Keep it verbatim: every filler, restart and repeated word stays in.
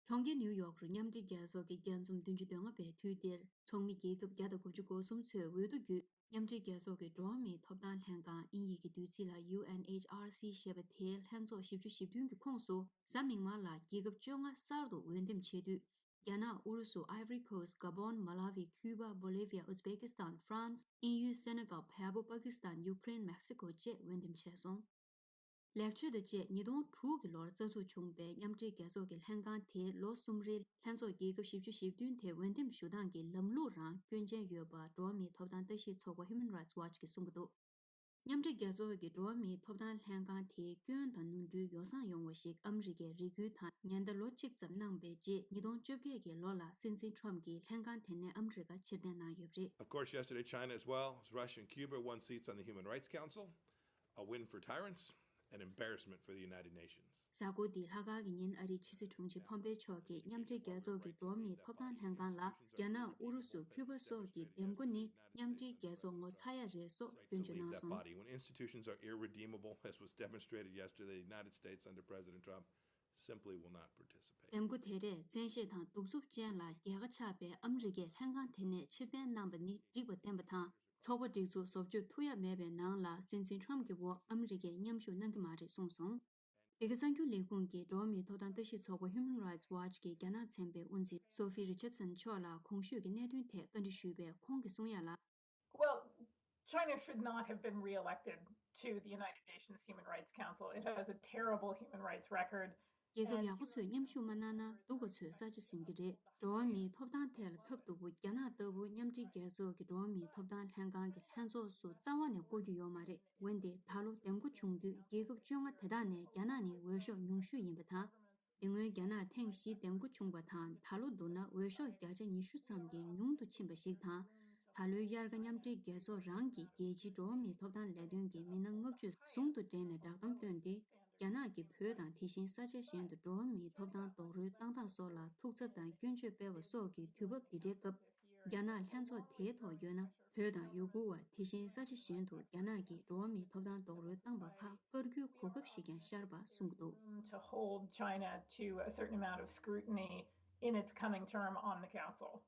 གྲོང་ཁྱེར་ནིའུ་ཡོག་རུ་མཉམ་འབྲེལ་རྒྱལ་ཚོགས་ཀྱི་རྒྱལ་འཛོམས་བདུན་ཅུ་དོན་ལྔ་པའི་དུས་དེར། ཚོགས་མི་རྒྱལ་ཁབ་བརྒྱ་དང་དགུ་བཅུ་གོ་གསུམ་ཚོས་འོས་བསྡུ་བརྒྱུད། མཉམ་འབྲེལ་རྒྱལ་ཚོགས་ཀྱི་འགྲོ་བ་མིའི་ཐོབ་ཐང་ལྷན་ཁང་ཨིན་ཡིག་གི་བསྡུས་ཚིག་ལ་ཡུ་ཨེན་ཨེཆ་ཨར་སི་ཞེས་པ་དེའི་ལྷན་ཚོགས་བཞི་བཅུ་ཞེ་བདུན་གྱི་ཁོངས་སུ། གཟའ་མིག་དམར་ལ་རྒྱལ་ཁབ་བཅོ་ལྔ་གསར་དུ་འོས་འདེམས་བྱེད་དུས། རྒྱ་ནག། ཨུ་རུ་སུ། Ivory Coast། Gabon། Malawi། Cuba། Bolivia། Uzbekistan། France། དབྱིན་ཡུལ། Senegal། བལ་པོ། Pakistan། Ukraine། Mexico བཅས་འོས་འདེམས་བྱས་སོང་། ལེགས་བཅོས་དང་བཅས་ཉིས་སྟོང་དྲུག་གི་ལོར་རྩ་འཛུགས་བྱུང་བའི་མཉམ་འབྲེལ་རྒྱལ་ཚོགས་ཀྱི་ལྷན་ཁང་དེའི་ལོ་གསུམ་རེའི་ལྷན་ཚོགས་རྒྱལ་ཁབ་བཞི་བཅུ་ཞེ་བདུན་དེ་འོས་འདེམས་ཞུ་སྟངས་ཀྱི་ལམ་ལུགས་རང་སྐྱོན་ཅན་ཡོད་པ་འགྲོ་བ་མིའི་ཐོབ་ཐང་ལྟ་ཞིབ་ཚོགས་པ་Human Rights Watch གིས་གསུང་གི་འདུག། མཉམ་འབྲེལ་རྒྱལ་ཚོགས་ཀྱི་འགྲོ་བ་མིའི་ཐོབ་ཐང་ལྷན་ཁང་དེའི་སྐྱོན་དང་ནོར་འཁྲུལ་ཡོ་བསྲང་ཡོང་བ་ཞིག་ཨ་མི་རི་ཀས་རེ་སྐུལ་དང་ཉེན་བརྡ་ལོ་གཅིག་ཙམ་གནང་པའི་རྗེས། ཉིས་སྟོང་བཅོ་བརྒྱད་ཀྱི་ལོ་ལ་སྲིད་འཛིན་ཁྲོམ་གྱིས་ལྷན་ཁང་དེ་ནས་ཨ་མི་རི་ཀ་ཕྱིར་འཐེན་གནང་ཡོད་པ་རེད། Of course, yesterday, China as well as Russia and Cuba won seats on the Human Rights Council. A win for tyrants, an embarrassment for the United Nations. གཟའ་འཁོར་འདིའི་ལྷག་དཀར་གྱི་ཉིན་ཨ་རིའི་ཕྱི་སྲིད་དྲུང་ཆེ་ཕོམ་པེ་མཆོག་གིས་མཉམ་འབྲེལ་རྒྱལ་ཚོགས་ཀྱི་འགྲོ་བ་མིའི་ཐོབ་ཐང་ལྷན་ཁང་ལ། རྒྱ་ནག། ཨུ་རུ་སུ། ཁྱུ་པ་སོགས་ཀྱི་འདེམས་བསྐོ་ནི་མཉམ་འབྲེལ་རྒྱལ་ཚོགས་ངོ་ཚ་ཡ་རེད་སོགས་སྐྱོན་བརྗོད་གནང་སོང་། Body, when institutions are irredeemable, as was demonstrated yesterday, the United States under President Trump simply will not participate. འདེམས་བསྐོ་དེ་འདྲས་བཙན་ཤེད་དང་གདུག་རྩུབ་ཅན་ལ་རྒྱལ་ཁ་ཆགས་པའི་ཨ་མི་རི་ཀས་ལྷན་ཁང་དེ་ནས་ཕྱིར་འཐེན་གནང་པ་ནི་འགྲིག་པ་བསྟན་པ་དང་། ཚོགས་པ་སྒྲིག་འཛུགས་བཟོ་བཅོས་ཐུབ་ཡ་མེད་པའི་ནང་ལ་སྲིད་འཛིན་ཁྲོམ་གྱི་འོག་ཨ་མི་རི་ཀས་མཉམ་ཞུགས་གནང་གི་མ་རེད་གསུངས་སོང་། འདི་ག་གསར་འགྱུར་ལས་ཁུངས་ཀྱི་འགྲོ་བ་མིའི་ཐོབ་ཐང་ལྟ་ཞིབ་ཚོགས་པ་Human Rights Watch གི་རྒྱ་ནག་ཚན་པའི་དབུ་འཛིན་Sophie Richardson མཆོག་ལ་གོང་ཞུས་ཀྱི་གནད་དོན་ཐད་བཀའ་འདྲི་ཞུས་པས། ཁོང་གིས་གསུང་ཡ་ལ། Well, China should not have been re-elected to the United Nations Human Rights Council. It has a terrible human rights record. རྒྱལ་ཁབ་ཡག་པོ་ཚོས་མཉམ་ཞུགས་མ་གནང་ན་སྡུག་ག་ཚོས་ས་ཆ་ཟིན་གྱི་རེད། འགྲོ་བ་མིའི་ཐོབ་ཐང་ཐད་ལ་ཐབས་སྡུག་པོ། རྒྱ་ནག་ལྟ་བུ་མཉམ་འབྲེལ་རྒྱལ་ཚོགས་ཀྱི་འགྲོ་བ་མིའི་ཐོབ་ཐང་ལྷན་ཁང་གི་ལྷན་ཚོགས་སུ་རྩ་བ་ནས་བསྐོ་རྒྱུ་ཡོད་མ་རེད། འོན་ཏེ་ད་ལོ་འདེམས་བསྐོ་བྱུང་དུས་རྒྱལ་ཁབ་བཅོ་ལྔ་དེ་དག་ནས་རྒྱ་ནག་ནི་འོས་ཤོག་ཉུང་ཤོས་ཡིན་པ་དང་། དེ་སྔོན་རྒྱ་ནག་ཐེངས་བཞི་འདེམས་བསྐོ་བྱུང་བ་དང་། ད་ལོ་བསྡུར་ན་འོས་ཤོག་བརྒྱ་ཆ་ཉི་ཤུ་ཙམ་གྱིས་ཉུང་དུ་ཕྱིན་པ་ཞིག་དང་། ད་ལོའི་དབྱར་ཁ་མཉམ་འབྲེལ་རྒྱལ་ཚོགས་རང་གིས་རྒྱལ་སྤྱིའི་འགྲོ་བ་མིའི་ཐོབ་ཐང་ལས་དོན་གྱི་མི་སྣ་ལྔ་བཅུ་ཟུང་དུ་འབྲེལ་ནས་བསྒྲགས་གཏམ་བཏོན་ཏེ། རྒྱ་ནག་གིས་བོད་དང་དེ་བཞིན་ས་ཆ་གཞན་དུ་འགྲོ་བ་མིའི་ཐོབ་ཐང་རྡོག་རོལ་བཏང་སྟངས་སོགས་ལ་ཐུགས་འཚབ་དང་སྐྱོན་བརྗོད་སྤེལ་བ་སོགས་ཀྱི་དུས་བབ་འདི་འདྲའི་སྐབས། རྒྱ་ནག་ལྷན་ཚོགས་དེའི་ཐོག་ཡོད་ན། བོད་དང་ཡུ་གུར་བ། དེ་བཞིན་ས་ཆ་གཞན་དུ་རྒྱ་ནག་གིས་འགྲོ་བ་མིའི་ཐོབ་ཐང་རྡོག་རོལ་བཏང་པ་ཁག་བཀར་རྒྱུའི་གོ་སྐབས་ཤིག་ཀྱང་ཤར་བ་གསུངས་འདུག། To hold China to a certain amount of scrutiny in its coming term on the council.